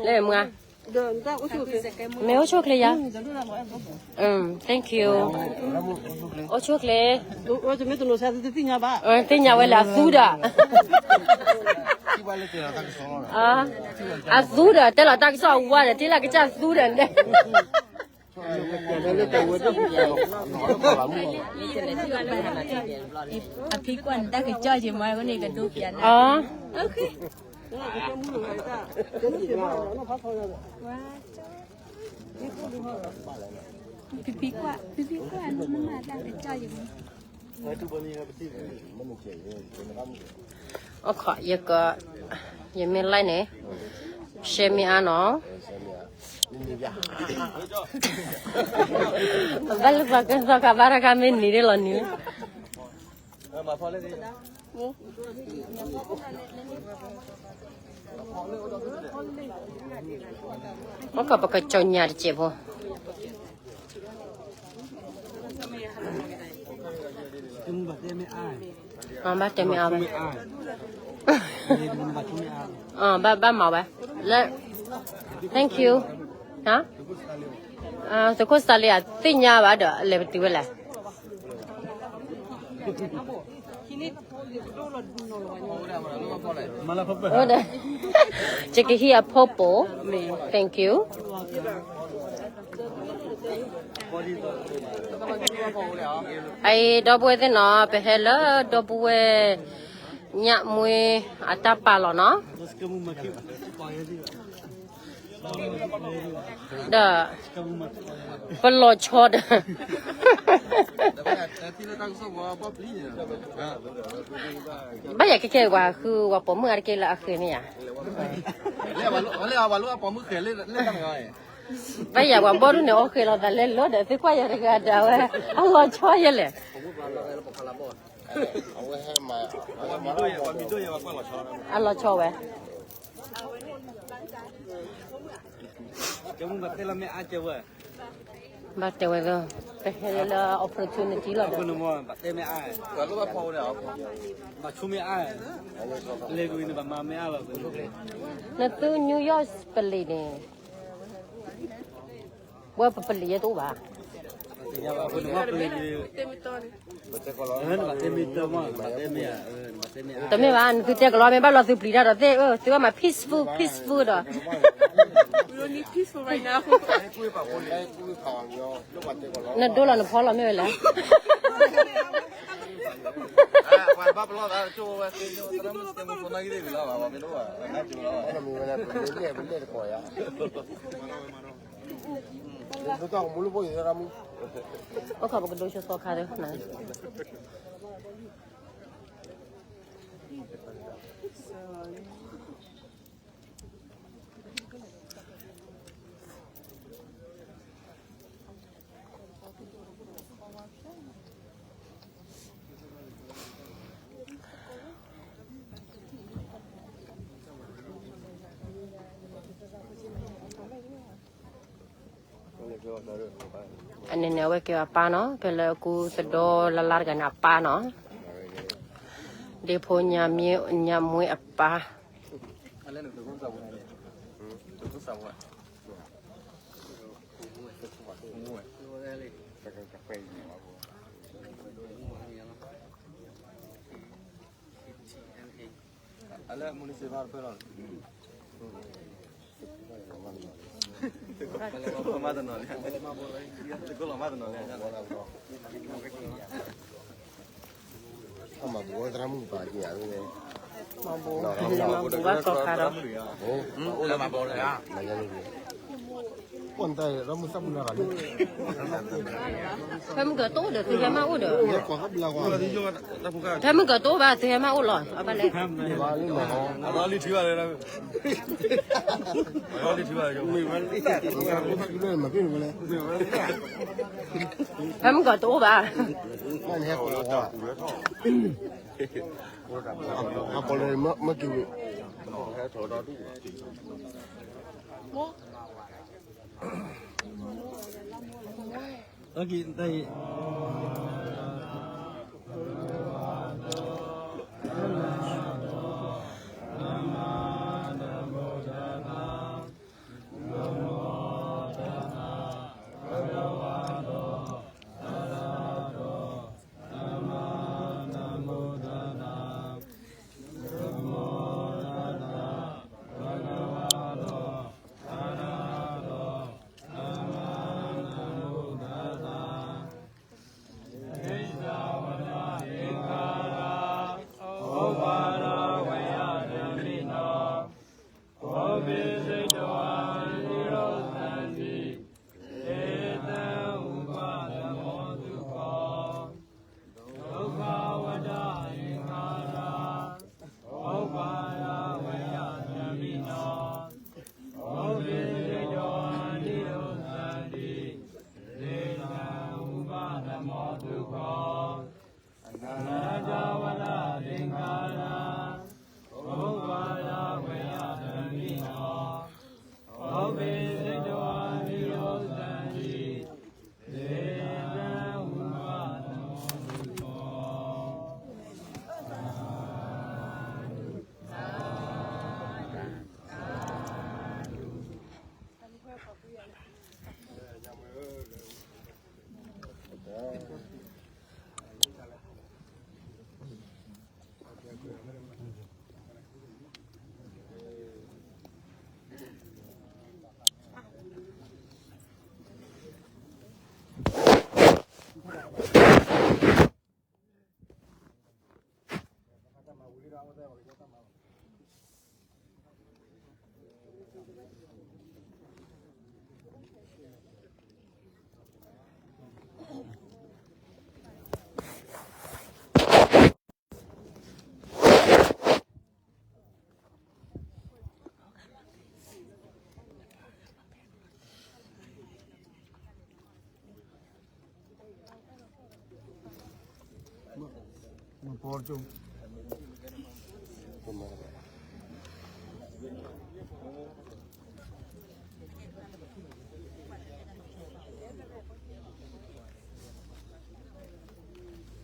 လဲၣ်မွၤ, မ့ၢ်အိၣ်ဆူၣ်ချ့ယၤ, thank you, အိၣ်ဆူၣ်ချ့, သ့ၣ်ညါဝဲလၢအသူဒီး, အသူဒီး တဲလီၤတၢ်ကစီၣ်အဝါဒီး ထံလၢကစၢ်သူဒီးန့ၣ် အဖံကွၢ်န့ၣ်တၢ်ကစီၣ်က့ၤမၤန့ၣ်ကဒိပျးန့ၣ်, ဖံကွၢ် ဖံကွၢ်န့ၣ်မၤတၢ်ကစီၣ်က့ၤမၤ အခီ ယက, ယမ့ၢ် like န့ၣ်, share မ့ၢ်အါနီၤ, ဘၣ်လၢပှၤကသီခါဘၣ်တခါမ့ၢ်နံၤဒ်လီၤနံၤ, အခီ ပကစီၤညါတစဲးဖိ ဘၣ်တဲမ့ၢ်အါဝဲ, ဘၣ်မၤဝဲ, လၢ, thank you, သုးခိၣ်စတၢ်လံအသ့ၣ်ညါဘၣ်ဒီး အလဲၤပတုာ်ဝဲလဲၣ်, ယကဟံးအဖီပိာ်, thank you. အအံၤ ဒီပုၢ်ဝဲၢ်သ့ၣ်နီၤ ပဟဲလၢဒီပုၢ်ဝဲၢ် ညၣ်မွ့အတၢ်ပာ်လီၤနီၤ, ဒီး ပလီၤဆီဒီး ဘၣ်ယၤခဲခဲ ပှၤဃုပှၤပိာ်မုၣ်အါတက့ၢ်လၢအဃ့န့ၣ်ယၤ, ဘၣ်ယၤပှၤဘီၣ်ဒိၣ်န့ၣ် အီၣ်ဃ့လီၤသးလဲၤလီၤဒီး သုကွၢ်ယၤတဂၤဒၣ်ဝဲ, အလီၤဆီယဲလဲၣ်, အလီၤဆီဝဲ ဘၣ်တဲဝဲ, ပဟဲလၢ opportunity လီၤဒီး, နသု New York ပလံၤန့ၣ်, ဝဲပပလံၤယဲတအိၣ်ဘၣ်, တမ့ၢ်ဘၣ် နသုတဲကလီၤ မ့ၢ်ဘၣ်လီၤသုပျံၤတၢ်ဒီးသ့ၣ်, သုဘၣ်မၤ peaceful peaceful ဒီး နဒိလီၤနဖီလီၤမ့ၢ်ဝဲလဲၣ်, အိၣ်ခိးပကဒိဆိသီခါဒီး အန့ၣ်န့ၣ် အဝဲကဲအပၢ်နီၤ, ဖဲလၢကူသဒီလါလါတဂၤန့ၣ် အပၢ်နီၤ, ဒ့ဖိညၣ်မွ့အပၢ် မၤဘူၣ်ဘၣ်ကီၢ်ခါဒီး ဖဲမုၢ်ကၢၤတအိၣ်ဒီး သုဟဲမးအိၣ်ဒီး, ဖဲမုၢ်ကၢၤတအိၣ်ဘၣ် သုဟဲမးအိၣ်လီၤ အဘၣ်လဲၣ်, ဖဲမုၢ်ကၢၤတအိၣ်ဘၣ်, မ့ၢ်စ့ၢ်ကီးအမံၤဒီးသၢနံၣ်, သ့ၣ်သၢအူပှၤတမီၤသူၣ်ခီ, ဒိဃဝဒသ့ၣ်ခါရၤ, အိၣ်ပှၤလၢဝဲယၤတမံၤနီၤ, အိၣ်မ့ၢ်စ့ၢ်ကီးအမံၤဒီးသၢနံၣ်, သ့ၣ်သၢအူပှၤတမီၤသူၣ်ခီ အနၢ်တၢ်ဝဲဒၣ်သ့ၣ်ခါလၢ အိၣ်ပှၤလၢဝဲယၤတမံၤနီ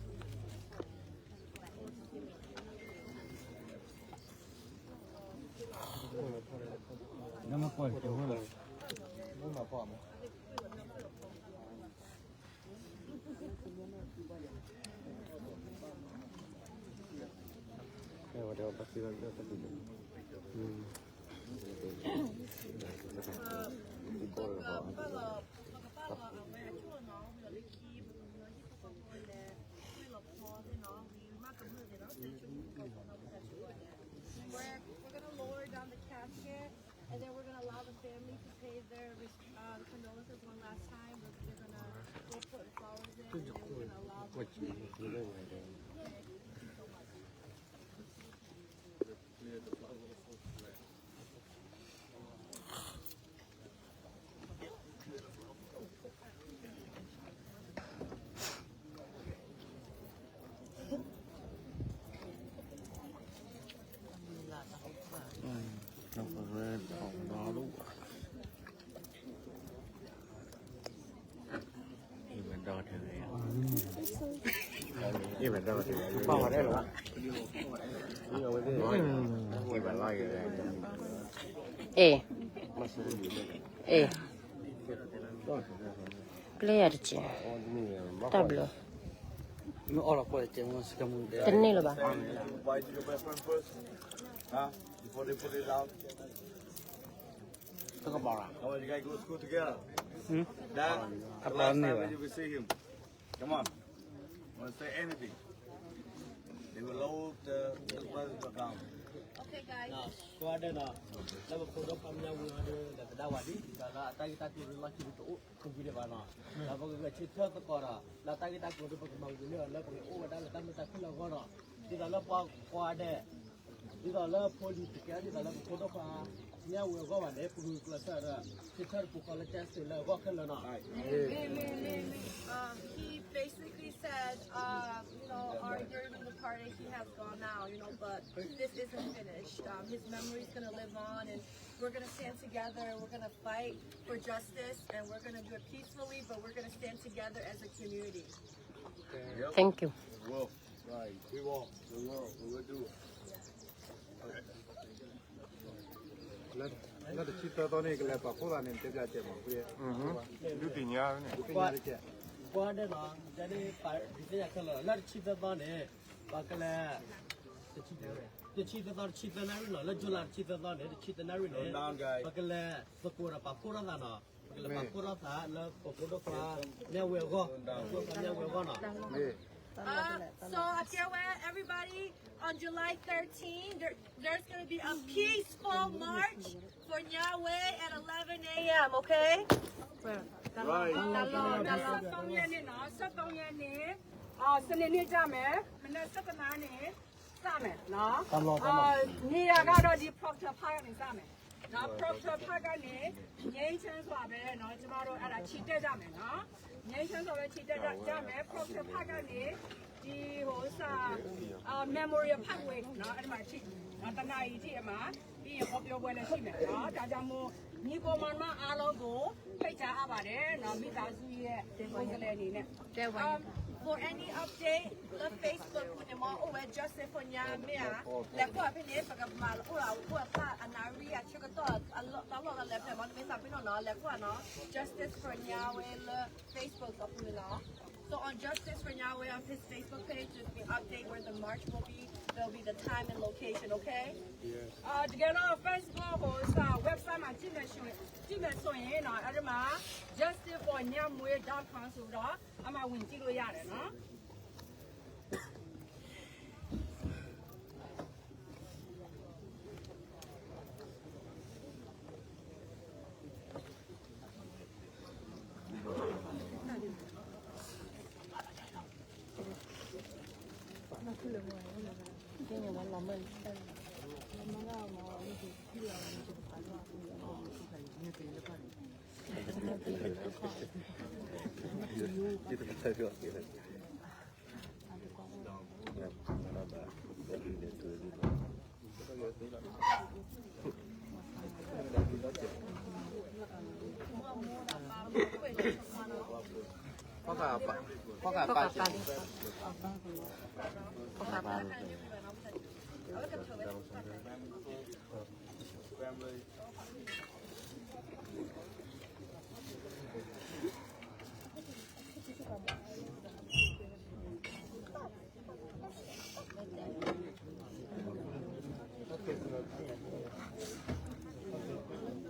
ၤ, အိၣ်မ့ၢ်စ့ၢ်ကီးအမံၤဒီးသၢနံၣ်, သ့ၣ်သၢအူပှၤတမီၤသူၣ်ခီ We're, we're gonna lower down the casket, and then we're gonna allow the family to pay their res-, uh, condolences one last time. We're, they're gonna go put flowers in, and then we're gonna allow them to clear the flowers. Ê, ê, play တက့ၢ်, တၢ်ဘျုး, တန့ၢ်လၢၤဘၣ်. Huh? Before they put it out. တကဘၣ်ရၣ်. Come on, you guys go to school together. Dad, the last time you will see him. Come on. Want to say anything? They will lower the, the price down. Okay, guys. ကွၢ်ဒဲးနီၤ, လၢပဖိဒိၣ်ခွါမၠၣ်ဝံၤအီၤဒီး ဒီးကဒါဝဲဒ် ဒီးလၢအတၢ်ဂ့ၢ်တၢ်ကျိၤလၢလီၢ်ခံတအိၣ် ကဘုဒဲးဘၣ်နီၤ, ဒီးပကဂဲၤဆၢထၢၣ်သကိးဒီး လၢတၢ်ဂ့ၢ်တၢ်ကျိၤဒီး ပကမၤဝံၤန့ၢ်အီၤလၢပကအိၣ်ဝဲဒၣ်လၢတၢ်မုာ်တၢ်ခုၣ်လၢအဂီၢ်နီၤ, ဒ်သိးလၢပှၤကွၢ်ဒဲး ဒ်သိးလၢဖိလံၤတကဲ ဒ်သိးလၢပဖိဒိၣ်ခွါ မၠၣ်ဝံၤအဂီၢ်ဘၣ်န့ၣ် ပဂုာ်ကျဲးစၢးဒီး ဆၢထၢၣ်တပူၤဃီလၢတၢ်စၢၤလၢအဂီၢ်ခဲလၢာ်နီၤ. Um, he basically said, uh, you know, our, during the party, he has gone now, you know, but this isn't finished. Um, his memory is gonna live on, and we're gonna stand together. We're gonna fight for justice, and we're gonna do it peacefully, but we're gonna stand together as a community. Thank you. We will. Right. We will. We will. We will do it. လၢတဆံသၢသီန့ၣ် ကလဲၤပာ်ဖှိၣ်သးန့ၣ် တဲပျးစဲးမး, ဒုးသ့ၣ်ညါန့ၣ် ဒုးသ့ၣ်ညါတကဲး, ကွၢ်ဒဲးနီၤ, ဒ်န့ၣ် ဒုးသ့ၣ်ညါခဲလၢာ် လၢတဆံသၢသီန့ၣ် ပကလဲၤ တဆံသၢသီ တဆံသၢနၣ်ရံၣ်နီၤ, လၢ July တဆံသၢသီန့ၣ် တဆံသၢနၣ်ရံၣ်န့ၣ် ပကလဲၤသကိးဒီးပာ်ဖှိၣ်ထီၣ်သးနီၤ, ပကလဲၤပာ်ဖှိၣ်ထီၣ်သးလၢပဖိဒိၣ်ခွါ မၠၣ်ဝံၤအဂီၢ်, ပဖိဒိၣ်ခွါမၠၣ်ဝံၤအဂီၢ်နီၤ. Uh, so I can't wait, everybody, on July thirteenth, there, there's going to be a peaceful march for Nyaway at eleven a m, okay? Right. တလီၢ် တလီၢ် ဆယ့်သုံးရက်နေ့နော် ဆယ့်သုံးရက်နေ့ အာ စနေနေ့ကြမယ် မနက်ဆယ့်တစ်နာရီ စမယ်နော် အာ နေရာကတော့ဒီ Proctor Park ကနေစမယ်နော် Proctor Park ကနေ ငြိမ်းချမ်းစွာပဲနော် ကျမတို့အဲ့ဒါချီတက်ကြမယ်နော် ငြိမ်းချမ်းစွာပဲချီတက်ကြမယ် Proctor Park ကနေ ဒီဟိုစအာ Memorial Parkway နော်အဲ့ဒီမှာထိနော်တနာရီထိအမှာပြီးရင်ဟောပြောပွဲလည်းရှိမယ်နော်ဒါကြောင့်မို့ညီကိုမောင်နှမအားလုံးကိုဖိတ်ကြားအပ်ပါတယ်နော်မိသားစုရဲ့ကိုယ်စားလှယ်အနေနဲ့ Um, for any update, the Facebook ကိုညီမအိုဝဲ Justice for Nyaway မ့ၢ်လဲကွာ်ဖဲန့ၣ် ပကမၤလအိုဝဲဖးအနၣ်ရံၣ်အဆၢကတီၢ်အလီၢ်တလီၢ်လၢလဲၤဖဲမီတမ့ၢ်သးပ့ၤနီၣ်နော်လဲကွာ်နော် Justice for Nyaway လၢ Facebook အပူၤန့ၣ်လီၤ So on Justice for Nyaway on his Facebook page, there's an update where the march will be. There'll be the time and location, okay? အာတကယ်တော့ Facebook ဟိုစ website မှာကြည့်မယ်ဆိုရင်ကြည့်မယ်ဆိုရင်နော်အဲ့ဒီမှာ justice for nyaway dot com ဆိုတော့အမှဝင်ကြည့်လို့ရတယ်နော် ဖီၣ်ဃာ်ပာ် ဖီၣ်ဃာ်ပာ် ဖီၣ်ဃာ်ပာ် အ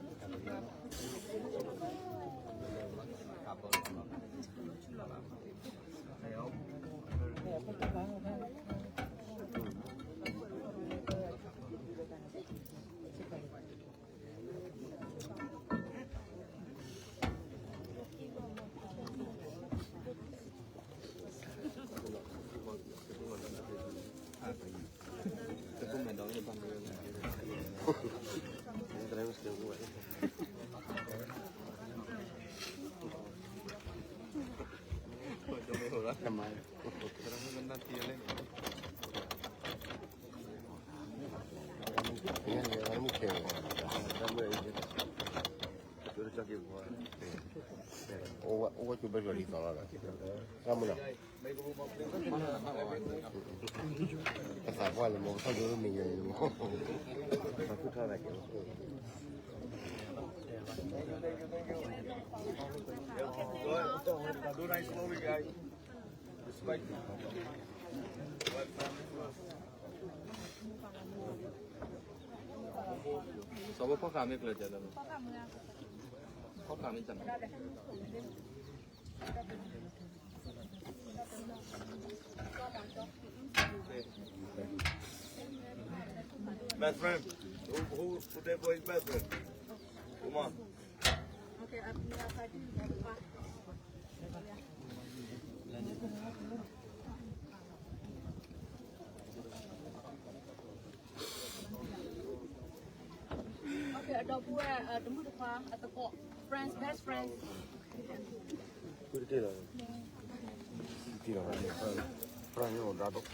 ိၣ်ဝဲကၠိဘဲကၠိလံသီလီၤဒီး ကမုၢ်လီၤ ကသးပှၢ်လၢမ့ၢ်ကထီၣ်ကၠိမ့ၢ်ယဲမ့ၢ် ကထီၣ်ကၠိ စီၤဘီဖီၣ်ဃာ်မ့ၢ်ကျၢၤကဲလၢ ဖီၣ်ဃာ်မ့ၢ်ကၢ် Best friend. Who, who, who there for his best friend? Come on. Okay, အဒီပုၢ်ဝဲၢ် တမုၣ်တခွါ အသကိး friends, best friends. တက့ၢ်လီၤ, တက့ၢ်လီၤ, ဖရၣ်ညိၣ်ဒါဒီး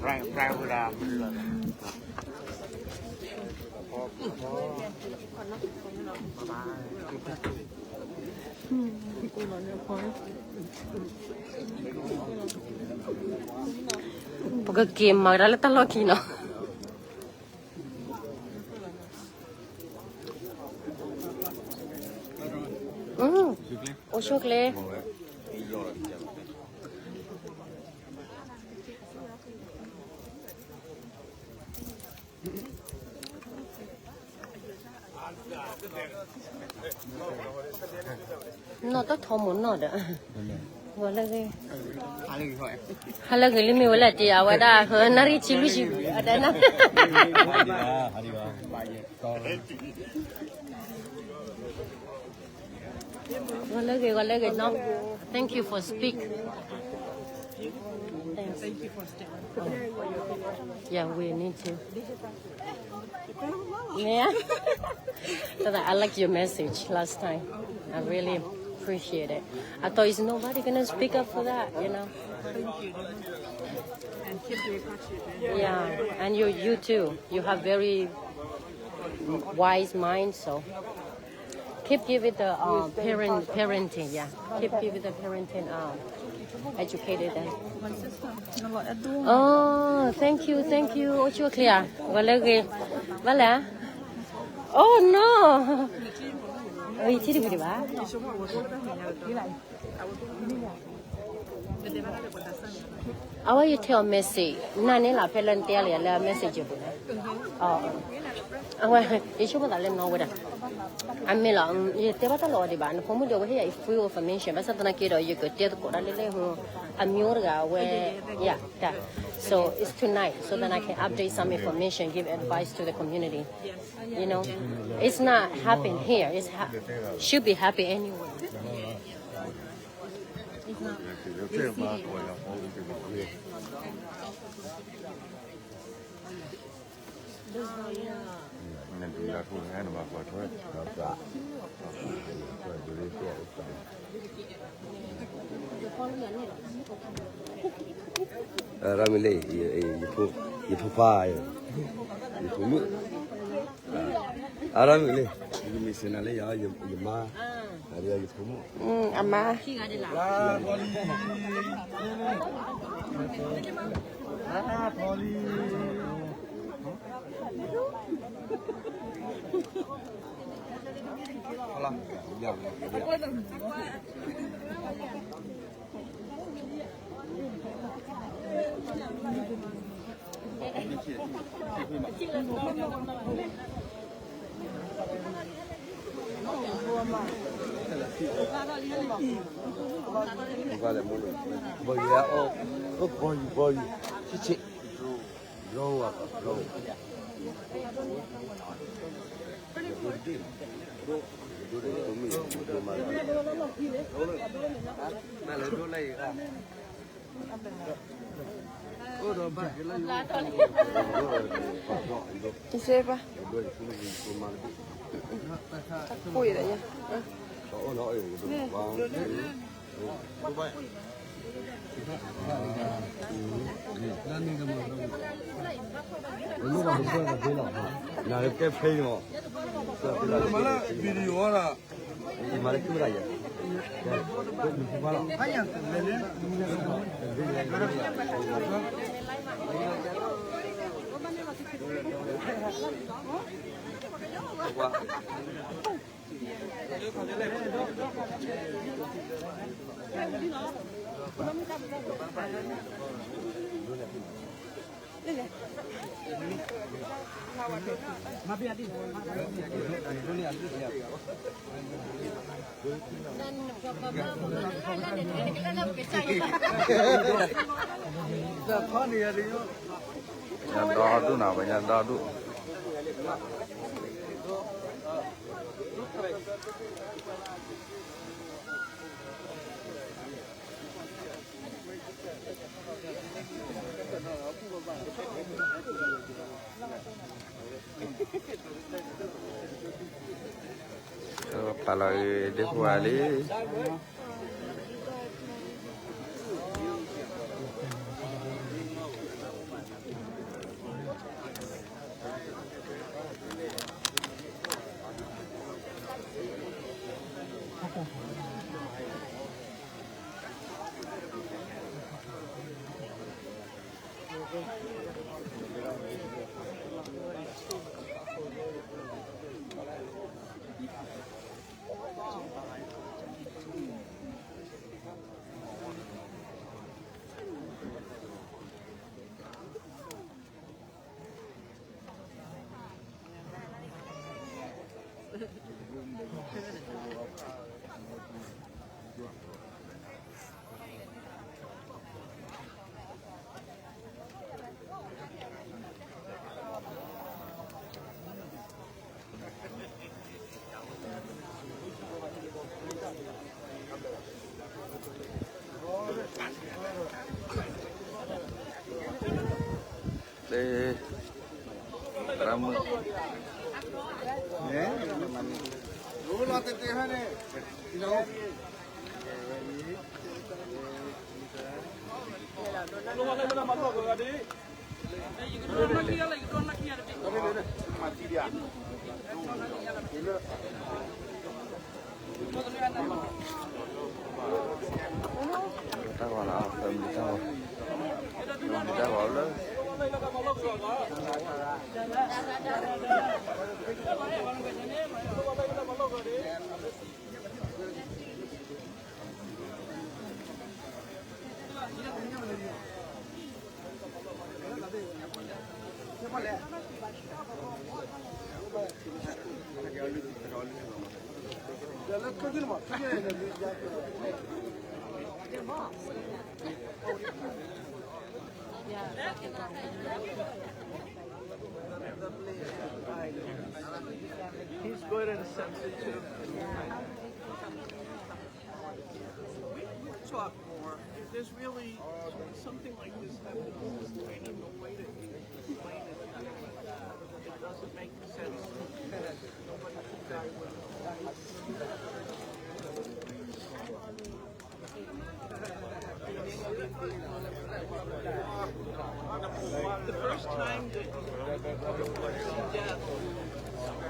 Frank, Frank, ပကက့ၤမၤကဒါလၢတၢ်လီၢ်ခံနီၤ. အိၣ်ဆူၣ်ချ့. နီၢ်တထီမိၢ်နီၢ်ဒီး, ဂီၤလၢဂ့ၤ, ဟါလၢဂ့ၤလံမ့ၢ်ဝဲလၢတ့အဝဲဒၣ်, နၣ်ရံၣ်ဆံလွံၢ်ဆံ, အတနၢ်, ဂီၤလၢဂ့ၤ ဂီၤလၢဂ့ၤနီၤ, thank you for speak. Thanks. Yeah, we need to. Yeah. So that I like your message last time. I really appreciate it. I thought is nobody gonna speak up for that, you know. Thank you. And keep doing what you do. Yeah, and you, you too. You have very wise mind, so keep giving the uh, parent parenting, yeah. Keep giving the parenting, um, educated them. Oh, thank you, thank you. အိၣ်ဆူၣ်ချ့ဧါ, ဂီၤလၢဂ့ၤ, ဘၣ်လဲၣ်. Oh no. အထံတဝံၤဒံးဘၣ်. အဝဲယထဲအီၤ message နၤန့ၣ်လီၤ ဖဲလၢနတဲလီၤယၤလၢ messenger ပူၤန့ၣ်, အဝဲ ယဆိကမိၣ်သးလၢနီၢ်ဝဲဒၣ်, အမ့ၢ်လီၤ, ယတဲဘၣ်တၢ်လီၤအီၤဒံးဘၣ်, နဖိမုၣ်ဒီးအဝဲဟ့ၣ်ယၤ free information ဘၣ်ဆၣ်သနာ်က့ဒီး ယကတဲသကိးဒၣ်လၢလၢ အမျိုးတဂၤအဝဲ, yeah, that. So it's tonight so that I can update some information, give advice to the community. You know, it's not happen here. It's ha- should be happen anywhere. It's not. You see it. Rami le, ye, ye, ye pu, ye pu pa, ye, ye pu mu. Arami le, ye mi sena le ya, ye, ye ma. Ari ya ye pu mu. Mm, ama. La poli. La poli. Hola. Ya, ya, ya. ဘီယူၤအီၤ, ဘီယူၤ, ဘီယူၤ, ဆံးဆံး, ဘီယူၤ, ဘီယူၤ. တစဲးဘၣ်, တခိၣ်အံၤဒီးယၤ, နကဲဖဲအံၤမး, မၤလၢ video ဒီး ညါဒီဒူၣ်နီၤ, ပှၤညါဒီဒူၣ်. ပာ်လီၤအံၤဒ့ဖိဝါလံ. ဟဲ လၢ ရၢမုၣ် တၢ်ဂီၤလီၤ, ပမံၤတၢ်ဂီၤ, ပမံၤတၢ်ဂီၤလၢ He's good and sensitive. We, we talk more. If there's really something like this happening, it's kind of no way to explain it. It doesn't make sense. Nobody can die with it. The first time that you see death,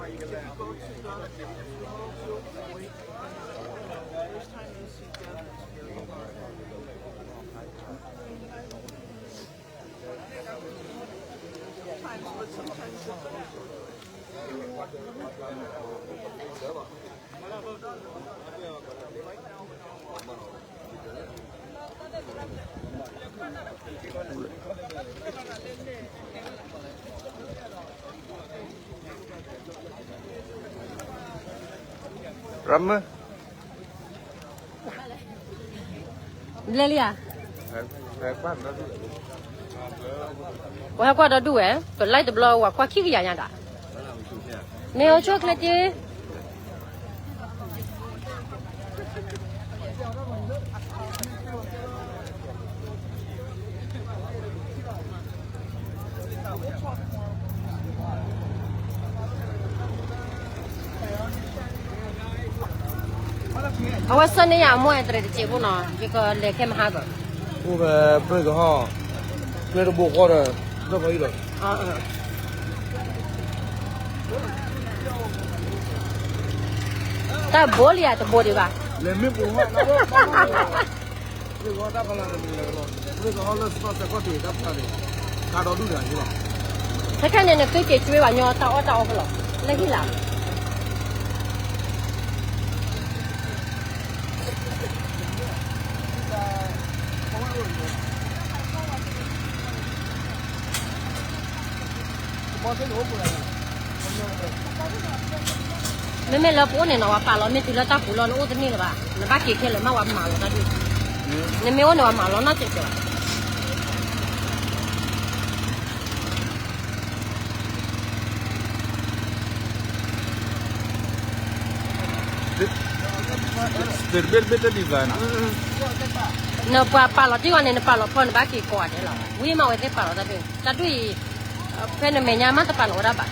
if you go to the funeral, you'll wait. The first time you see death, it's very hard. Sometimes, but sometimes it's Rama. ဘျဲလံဧါ. ပဟဲကွၢ်ဒီဒူၣ်ဝဲ, ပlikeတဘျီ ဝဲကွၢ်ခံကယၤညါဒၣ်. မ့ၢ်အိၣ်ဆိၣ်ချ့က့ၤ အဝဲဆၢန့ၢ်ယၤအမိၢ်အဲၣ်တရံးတစဲးဖိနီၤ, ယကလဲၤခဲမဟါကီး. အိၣ်ဖဲပြဲၢ်ကဟီၣ်, ကျဲတဘိဃီဒီး လၢဖီအံၤဒီး တၢ်ဘိလံဧါ, တဘိဒံးဘၣ်. လဲၤမ့ၢ်ပိာ်ဟီၣ် တၢ်ဖီလာ်တမံၤလၢၤလီၤ, ပြဲၢ်ကဟီၣ်လၢစကီၢ်စဲးကီၢ်တ့ၢ်တၢ်ဖီလာ်န့ၣ် ကါဒီဒူၣ်န့ၣ်လီၤ. ခဲခဲန့ၣ် နသုက့ၤကွ့ဘၣ်ညီတၢ်အီၣ်တၢ်အီဖဲလီၤ, လၢဟံၣ်လၢ မ့မ့ၢ်လၢပအိၣ်န့ၣ်နီၤ ပှၤပာ်လီၤမ့ၢ်တုၤလၢတၢ်ပူၤလီၤ နအိၣ်တန့ၢ်လၢၤဘၣ်, နဘၣ်က့ၤခဲလၢာ်မး ပှၤမၤလီၤတၢ်ဒုး, နမ့ၢ်အိၣ်န့ၣ် ပှၤမၤလီၤနီတစဲးဘၣ်. နပှၤပာ်လီၤတံၢ်ဂီၤန့ၣ် နပာ်လီၤဖီ နဘၣ်က့ၤကိးဂၤဒဲးလီၤ. ဝံၤမးဝဲသ့ၣ်ပာ်လီၤတၢ်ဒုး, တၢ်ဒုးအံၤ ဖဲနမဲာ်ညါမးတပာ်လီၤဝဲဒၣ်ဘၣ်.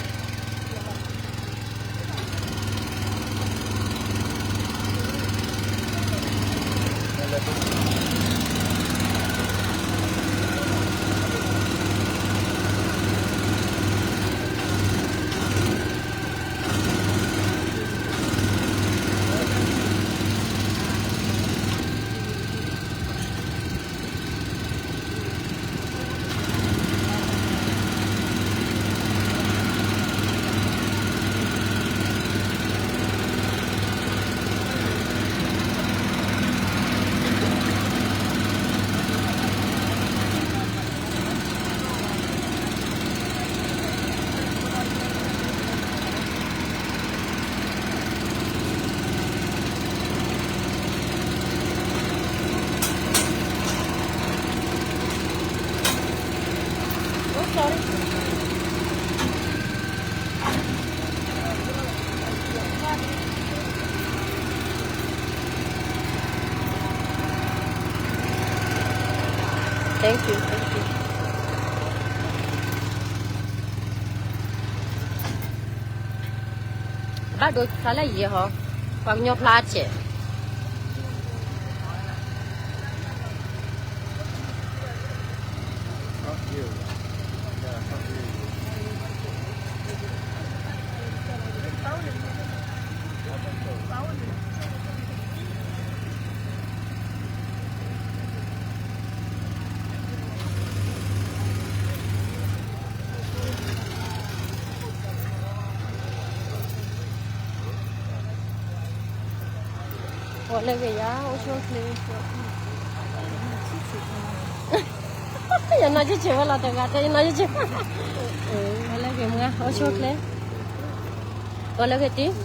Thank you, thank you. ဘၣ်ဒိဖျါလၢယဲဟီ, ပှၤကညီဖျါဆဲး. ပှၤလၢဂ့ၤယၤ အိၣ်ဆူၣ်အိၣ်ချ့, ယနီၢ်ဆံးဆံးဝဲလီၤတဂၤတဲ ယနီၢ်ဆံးဆံး, ပှၤလၢဂ့ၤမုၢ်ဂၤ အိၣ်ဆူၣ်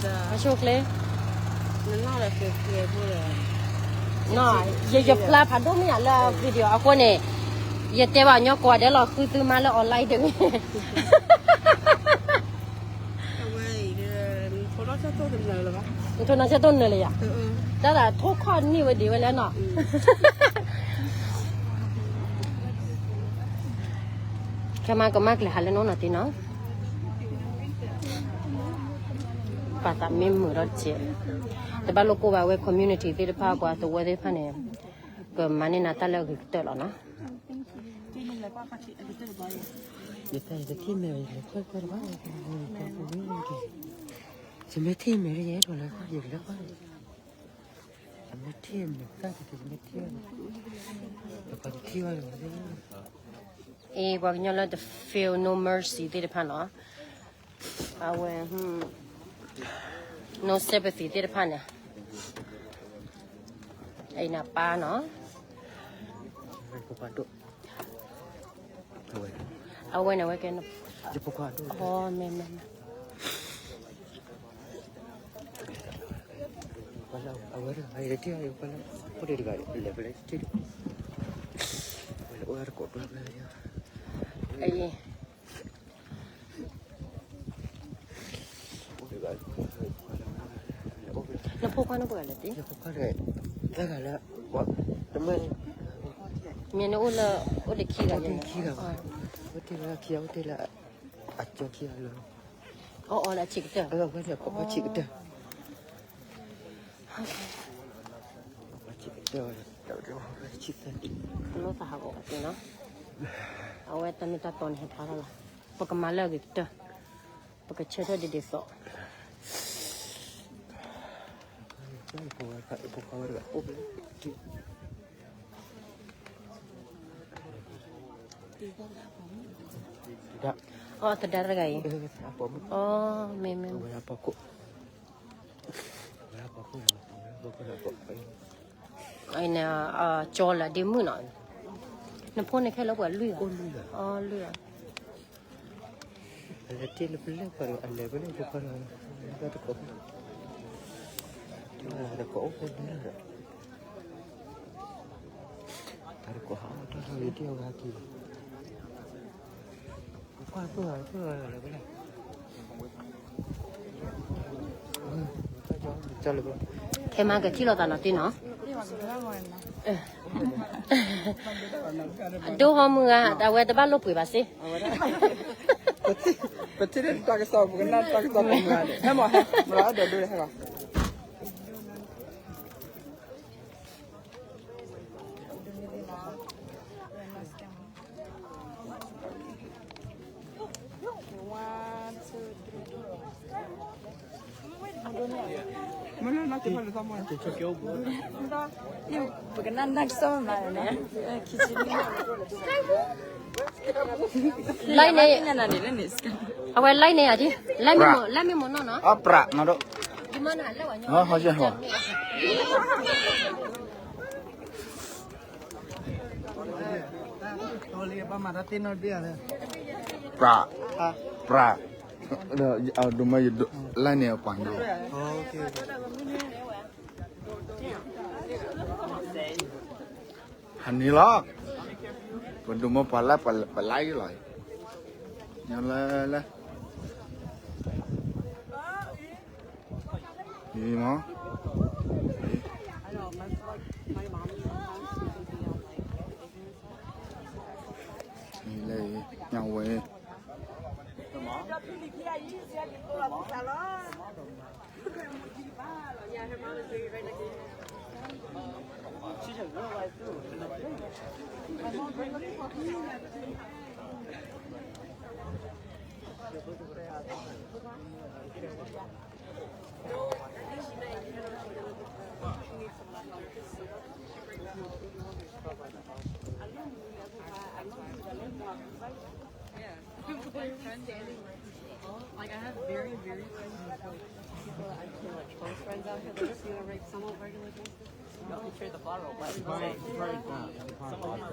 အိၣ်ချ့, ပှၤလၢဂ့ၤတံၢ် အိၣ်ဆူၣ်အိၣ်ချ့, ယ ယဖျါဖးဒိၣ်မ့ၢ်ယၤလၢ video အဃိန့ၣ်, ယတဲဘၣ်ညီကိးဂၤဒဲးလီၤ ဃုသုမါလၢ online တဂ့ၤ. နထိးနီၢ်ဆၢတိၢ်နၢၤလၢၤယၤ, တၢ်သးထိၣ်ခီၣ်နံၣ်ဝဲဒံးဝဲလဲၣ်နီၤ, ခဲမါကမၣ်ကျဲၤဟးလၢနအိၣ်နီၤတံၢ်နီၤ, ပှၤသးမ့ၢ်မုာ်ထီၣ်တက့ၢ်, တဘၣ်လိၣ်ကိၢ်ဘၣ်ဝဲ community သ့ၣ်တဖၣ် ပှၤသဝီသ့ၣ်တဖၣ်န့ၣ်, ကမၤန့ၢ်နၤတၢ်လၢအဂ့ၤကတၢၢ်လီၤနီၤ. ယတထံၣ်မဲာ် ယလဲၤကွၢ်ကွၢ်တဘၣ်, ယမ့ၢ်ထံၣ်မဲာ်လၢယအဲၣ်ဒိးလဲၤကွၢ်, ယမ့ၢ်ထံၣ်မဲာ်လၢယအဲၣ်ဒိးလဲၤကွၢ်, ယမ့ၢ်ထံၣ်မဲာ်တၢ်တထံၣ် ယမ့ၢ်ထံၣ်, ပှၤတထံၣ်ဘၣ်လၢၤ, အ့ ပှၤကညီလၢ the feel no mercy သ့ၣ်တဖၣ်နီၤ, အဝဲ no sympathy သ့ၣ်တဖၣ်န့ၣ်, အံၤနပၢ်နီၤ, အဝဲန့ၣ်ဝဲကဲ, မ့ၢ်မ့ၢ်မ့ၢ်, အဝဲတဂၤအံၤတထံၣ်အံၤ, အိၣ်တဂၤလဲၤဖဲလဲၣ်တထံၣ်, ဝဲလၢအိၣ်တကိးကျါဖဲလဲၣ်, အံၤ နဖိခွါန့ၣ်ပှဲၤဂၤလဲၣ်တံၢ်, တဂၤလၢ, မ့ၢ်နအိၣ်လၢ, အိၣ်ဒီးခံဂၤ, ခံဂၤ, အိၣ်တ့ၢ်လၢခံဂၤ, အိၣ်တ့ၢ်လၢအကၠီခံဂၤလၢ, အီၣ်အီလၢအဆံးကတၢၢ်, အဝဲန့ၣ်အဖိခွါဆံးကတၢၢ်, အဆံးကတၢၢ်, ဆံးသၢ, လိၣ်သးဟးဂီၤဘၣ်သ့ၣ်နီၤ, အဝဲတၢ်မ့ၢ်တၢ်တီန့ၣ်ဟဲဖျါထီၣ်လီၤ, ပကမၤလၢအဂ့ၤကတၢၢ်, ပကဆၢထၢၣ်ဒ်ဒ်သိး အီ သဒါတဂၤအံၤ, အီ မ့ၢ်မ့ၢ်, အံၤန့ၣ်, ကၠီလၢဒ့မုၣ်နီၤ, နဖိန့ၣ်ခဲလၢာ်ပှၤလွံၢ်ဂၤ, အီ လွံၢ်ဂၤ အလဲၤတ့ၢ်လၢပလဲၢ်ပှၤဒီး အလဲၤဝဲလၢပခီဒီး, တကိး, တကိးအိၣ်ဖိလၢ, တကိးဟးအီၣ်တၢ်လီၤလံတ့ၢ်အဂၤက့ၤ, ပှၤသိၣ်ဂၤသိၣ်ဂၤလၢဝဲလဲၣ် ခဲမါကထံၣ်လိာ်သးနီၤတံၢ်နီၤ, အဒိဟီမုၢ်ဂၤ အဝဲတဘၣ်လိာ်ပှ့ၤဘၣ်စ့ၢ်, ပထံၣ်လၢတၢ်ကစီၣ် ပကနၣ်တၢ်ကစီၣ်ပမုၢ်ဂၤန့ၣ် ဟဲမးဟဲ မၤလီၤအဲၣ်ဒိးဒိဟဲလီၤ ပကနၣ်နၢ်ကစီၣ်မးန့ၣ်, လၢန့ၣ်, အဝဲလၢန့ၣ်ယၤဒ်, လၢမ့ၢ်မိၢ်, လၢမ့ၢ်မိၢ်နီၢ်နီၢ်, အပြးမးဒိၣ်, ယမၤနၤလၢဝဲညီ, ပြး, ပြး, ဒိၣ်မးယဒိၣ်, လၢန့ၣ်အပှၤညိ, ဟးန့ၣ်လီၤ, ပဒိၣ်မးပှၤလၢပလါယလီၤ, ညီလၢလၢ, မး Asian, ညဝဲ Yeah. Like, I have very, very few people that I feel like close friends out here. They're just, you know, like, somewhat regular guys. You can trade the flower away. It's probably, it's probably not, it's probably not.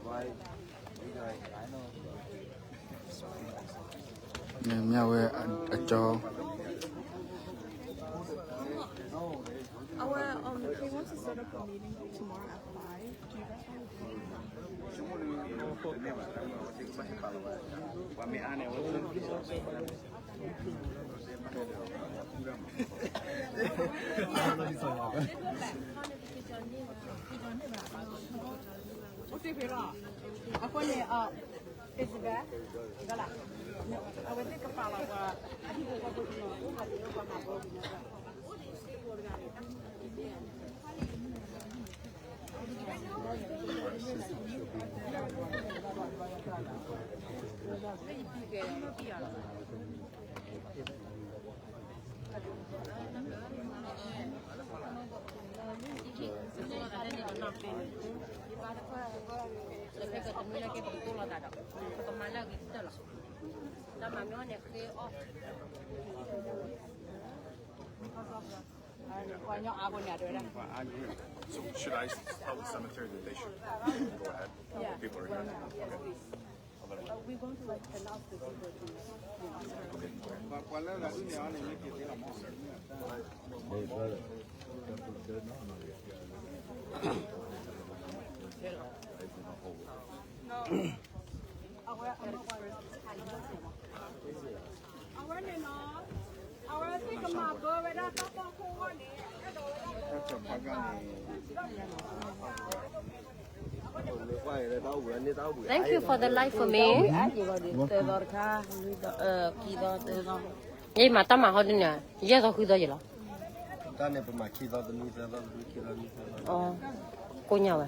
Why? မ့ၢ်ဝဲအကၠီ Our, um, he wants to set up a meeting tomorrow at five. Do you guys want to do that? Isabel, အဝဲသ့ၣ်ကပာ်လီၤပှၤ So should I tell the cemetery that they should go ahead? People are here. Okay. I'll let them know. Thank you for the life for me. ယမၤတၢ်မၤဟီဒုန့ၣ် ယဲၢ်သီဃုသီယလီၤ. ကိးညါဝဲ.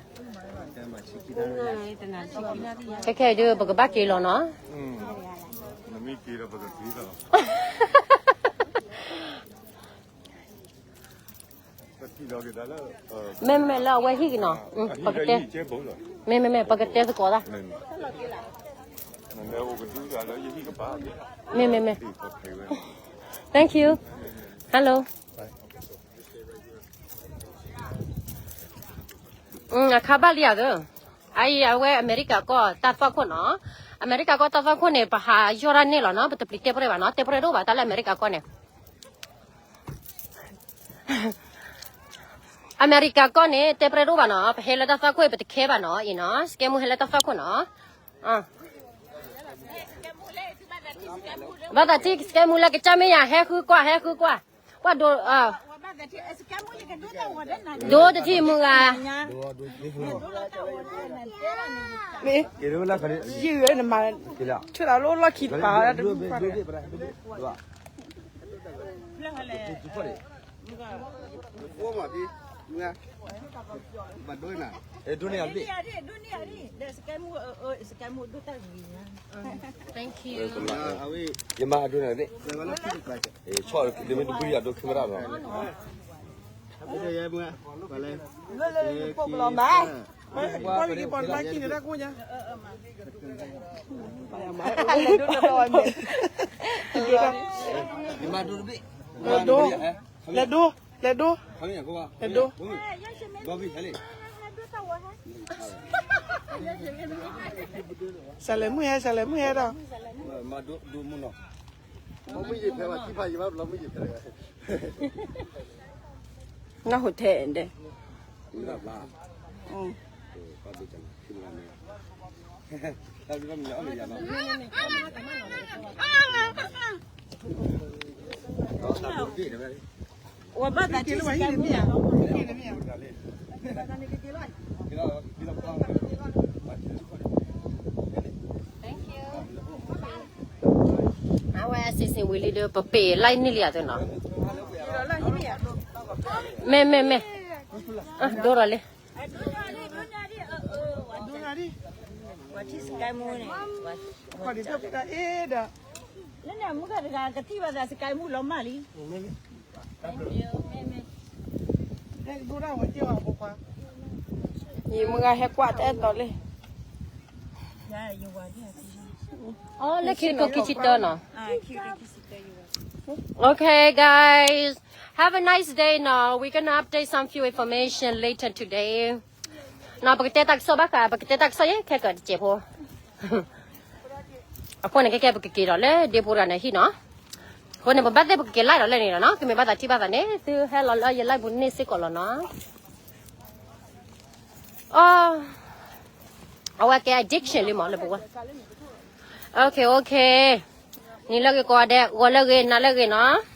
ခဲခဲဒု ပကဘၣ်က့ၤလီၤနီၤ. မ့မ့ၢ်လၢအဝဲဟံၣ်ကနီၤ, ပကတဲ, မ့မ့မ့ၢ် ပကတဲသကိးတၢ်, မ့မ့မ့ၢ်, မ့မ့မ့ၢ်, Thank you, hello. အခါဘၣ်လံဧါသၢ, အအံၤ အဝဲအမဲရကၤကီၢ်တၢ်သွၣ်ခိၣ်နီၤ, အမဲရကၤကီၢ်တၢ်သွၣ်ခိၣ်န့ၣ် ပဟးယီၢ်တၢ်န့ၣ်လီၤနီၤ, ပတပျံၤတဲပရဲၣ်ဘၣ်နီၤ, တဲပရဲၣ်တအိၣ်ဘၣ် တၢ်လၢအမဲရကၤကီၢ်န့ၣ် အမဲရကၤကီၢ်န့ၣ် တဲပရဲၣ်တအိၣ်ဘၣ်နီၤ, ပဟဲလၢတၢ်သွၣ်ခိၣ်အံၤ ပတခဲဘၣ်နီၤ, အံၤနီၤ, စကဲမူဟဲလၢတၢ်သွၣ်ခိၣ်နီၤ. ဘၣ်သးထံၣ် စကဲမူလၢကစၢ်မ့ၢ်ယၤ ဟဲဃုကွၢ် ဟဲဃုကွၢ်, ပှၤဒိး, ဒိတထံၣ်မုၢ်ဂၤ, မ့ၢ်, ယံာ်ဂ့ၤနမၤ, ဆၢလၢ်လၢလီၢ်ခံတပၤတၢ်တမုၢ်ပှၢ်န့ၣ်, ယမၤအဒိန့ၣ်သ့ၣ်, လၢလၢလၢပီၣ်ပလီၤမး, ပီၣ်လၢကပီၣ်လၢကံန့ၣ်တၢ်ကိၣ်ညါ, လဲၤဒိ, လဲၤဒိ, လဲၤဒိ, လဲၤဒိ, လဲၤဒိ, စးလဲၤမုၢ်ဟဲ, စးလဲၤမုၢ်ဟဲဒီး, နၢ်ဟူထဲဒဲး, ဝဘၣ်သးထံၣ်စကဲမုၣ်, အဝဲအစံးစံးဝံၤလံဒီး ပပ့ၤလၢန့ၣ်လံယၤသ့ၣ်နီၤ, မ့ၢ် မ့ၢ် မ့ၢ်, ဒိဒီးလံ, လၢန့ၣ်မုၢ်ဂၤတဂၤကထံၣ်ဘၣ်သးစကဲမုၣ်လီၤမၢ်လံ, ယမုၢ်ဂၤဟဲကွၢ်တအဲၣ်တီလံ, လၢခံကိးခံဆံတၢနီၤ, Okay, guys, have a nice day now. We're gonna update some few information later today. နီၤ ပကတဲတၢ်ကစီၣ်ဘၣ်ဃး ပကတဲတၢ်ကစီၣ်ယဲခဲကတစဲးဖိ, အဃိန့ၣ် ကဲကဲ ပကက့ၤဒီးလၢဒ့ဖိတဂၤန့ၣ်ဟံၣ်နီၤ, အဃိန့ၣ် ပဘၣ်သ့ၣ်ပကက့ၤ live ဒီးလၢန့ၣ်လီၤနီၤ, သုမ့ၢ်ဘၣ်သးထံၣ်ဘၣ်သးန့ၣ် သုဟဲလီၤလၢယ live ပူၤန့ၣ်စ့ၢ်ကီးလီၤနီၤ, အ, အဝဲကဲ addiction လံမးလၢပဝဲ, Okay, okay, နံၤလၢဂ့ၤကိးဂၤဒဲး ဂီၤလၢဂ့ၤ နၤလၢဂ့ၤနီၤ.